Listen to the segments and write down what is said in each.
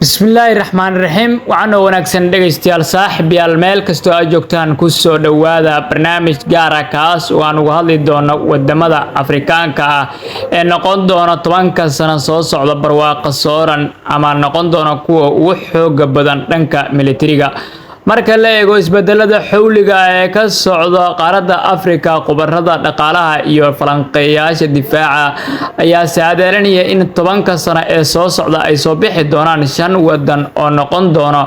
Bismillaahi raxmaani raxiim. Waxaanoo wanaagsan, dhegaystayaal, saaxiibyaal, meel kastoo aad joogtaan, ku soo dhowaada barnaamij gaara, kaas oo aan uga hadli doono wadamada Afrikaanka ah ee noqon doona 10-ka sano soo socda barwaaqa sooran ama noqon doona kuwa ugu xooga badan dhanka militariga. Marka la eego isbedelada xawliga ah ee ka socda qaaradda Afrika, khubarada dhaqaalaha iyo falanqeeyayaasha difaaca ayaa saadaalinaya in 10-ka sano ee soo socda ay soo bixi doonaan shan wadan oo noqon doona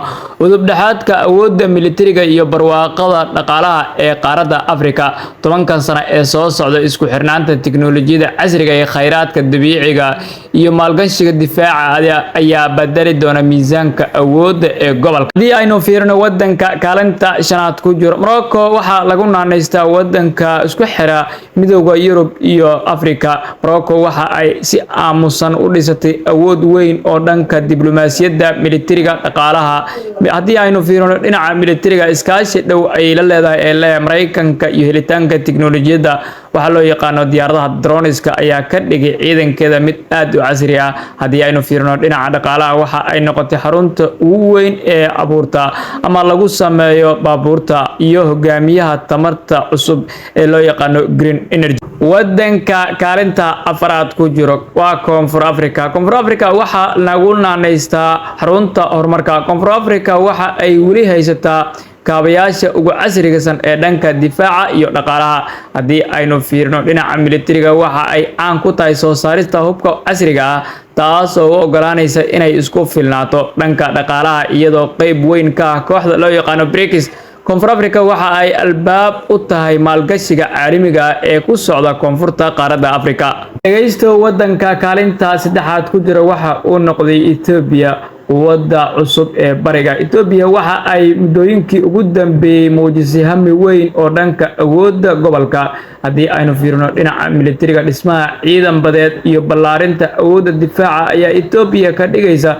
udub dhexaadka awoodda militariga iyo barwaaqada dhaqaalaha ee qaaradda Afrika. 10-ka sano ee soo socda, isku xirnaanta tiknoolajiyada casriga ee kheyraadka dabiiciga iyo maalgashiga difaaca ayaa bedeli doona miisaanka awoodda ee gobolka. Haddii aynu fiirino wadanka kaalinta shanaad ku jiro, Morocco, waxaa lagu naanaystaa wadanka isku xira Midowga Yurub iyo Afrika. Morocco waxa ay si aamusan u dhisatay awood weyn oo dhanka diblomaasiyadda, militariga, dhaqaalaha. Haddii aynu fiirino dhinaca militariga, iskaashi dhow ay la leedahay ee leeyahay Maraykanka iyo helitaanka tiknoolajiyadda waxaa loo yaqaano diyaaradaha drones-ka ayaa ka dhigay ciidankeeda mid aad u casri ah. Haddii aynu fiirino dhinaca dhaqaalaha, waxa ay noqotay xarunta ugu weyn ee abuurta ama lagu sameeyo baabuurta iyo hogaamiyaha tamarta cusub ee loo yaqaano green energy. Wadanka kaalinta afaraad ku jiro waa Koonfur Africa. Koonfur Africa waxaa lagu naanaystaa xarunta horumarka. Koonfur Africa waxa ay weli haysataa kaabayaasha ugu casrigasan ee dhanka difaaca iyo dhaqaalaha. Haddii aynu fiirino dhinaca militariga, waxa ay caan ku tahay soo saarista hubka casriga ah, taasoo u ogolaanaysa inay isku filnaato dhanka dhaqaalaha, iyadoo qeyb weyn ka ah kooxda loo yaqaano BRICS. Koonfur Africa waxa ay albaab u tahay maalgashiga caalamiga ah ee ku socda koonfurta qaaradda Afrika. Dhegaysto, wadanka kaalinta saddexaad ku jira waxa uu noqday Etoobiya, quwadda cusub ee bariga. Etoobiya waxa ay muddooyinkii ugu dambeeyey muujisay hami weyn oo dhanka awoodda gobolka. Haddii aynu fiirino dhinaca militariga, dhismaha ciidan badeed iyo ballaarinta awoodda difaaca ayaa Etoobiya ka dhigaysa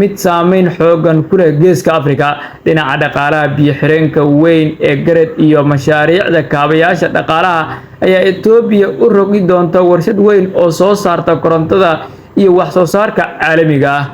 mid saameyn xoogan ku leh Geeska Afrika. Dhinaca dhaqaalaha, biyo xireenka weyn ee GERD iyo mashaariicda kaabayaasha dhaqaalaha ayaa Etoobiya u rogi doonta warshad weyn oo soo saarta korontada iyo wax soo saarka caalamiga ah.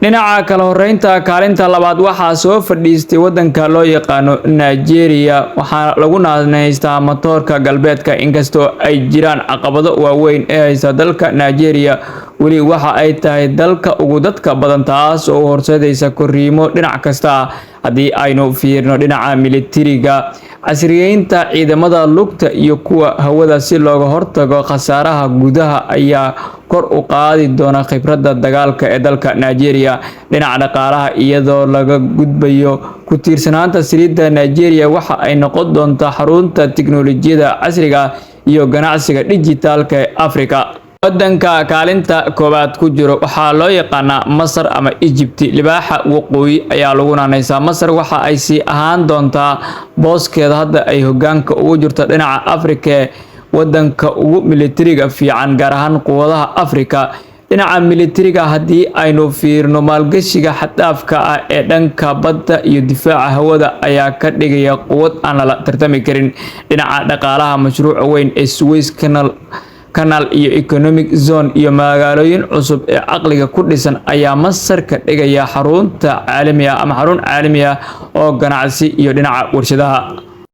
Dhinaca kala horeynta, kaalinta labaad waxaa soo fadhiistay wadanka loo yaqaano Nigeria. Waxaa lagu naanaystaa matoorka galbeedka. Inkastoo ay jiraan caqabado waaweyn ee haysta dalka Nigeria, weli waxa ay tahay dalka ugu dadka badan, taas oo u horseedaysa korriimo dhinac kasta ah. Haddii aynu fiirno dhinaca militariga, casriyeynta ciidamada lugta iyo kuwa hawada si looga hortago khasaaraha gudaha ayaa kor u qaadi doona khibradda dagaalka ee dalka Nigeria. Dhinaca dhaqaalaha, iyadoo laga gudbayo ku tiirsanaanta saliidda, Nigeria waxa ay noqon doontaa xarunta tiknoolajiyada casriga ah iyo ganacsiga dhijitaalka ee Afrika. Wadanka kaalinta koowaad ku jiro waxaa loo yaqaanaa Masar ama Egypt. Libaaxa waqooyi ayaa lagu naanaysaa. Masar waxa ay sii ahaan doontaa booskeeda hadda ay hogaanka ugu jirto dhinaca Afrika ee wadanka ugu militariga fiican, gaar ahaan quwadaha Afrika. Dhinaca militariga, haddii aynu fiirno, maalgashiga xad-dhaafka ah ee dhanka badda iyo difaaca hawada ayaa ka dhigaya quwad aan lala tartami karin. Dhinaca dhaqaalaha, mashruuca weyn ee Suez Canal iyo economic zone iyo magaalooyin cusub ee caqliga ku dhisan ayaa Masar ka dhigaya xarunta caalami ah ama xarun caalami ah oo ganacsi iyo dhinaca warshadaha.